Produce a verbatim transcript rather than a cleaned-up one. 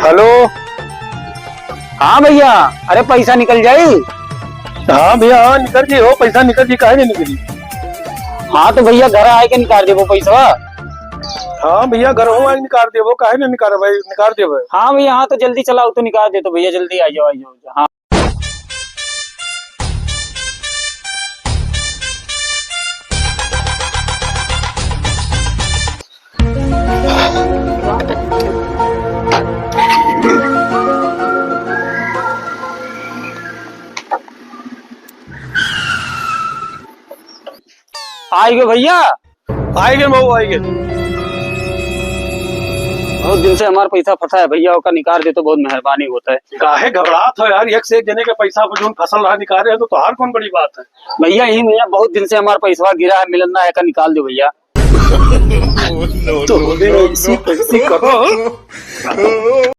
हेलो। हाँ भइया, अरे पैसा निकल जाई। हाँ भइया, हाँ निकल जी हो, पैसा निकल जी, काहे नहीं निकली? हाँ तो भइया घर आए के निकाल देबो पैसवा। हाँ भइया, घर हो आए निकाल देबो, काहे नहीं निकाल भाई, निकाल देबो। हाँ भइया, हाँ तो जल्दी चलाओ तो निकाल दे तो भइया, जल्दी आ जाओ, आ जाओ, आ जाओ। हाँ। आइगे भइया। आइगे मऊ, आइगे। बहुत दिन से हमार पैसा फंसा है भइया, ओका निकाल दे तो बहुत मेहरबानी होता है। काहे घबरात हो यार, एक से एक जने के पैसा पर जोन फसल रहा निकाल रहे हो तो तोहार कौन बड़ी बात है? भइया यही भइया, बहुत दिन से हमार पैसवा गिरा है, मिलन ना है, का निकाल दो भइया। तो होने ऐसी तैसी करो।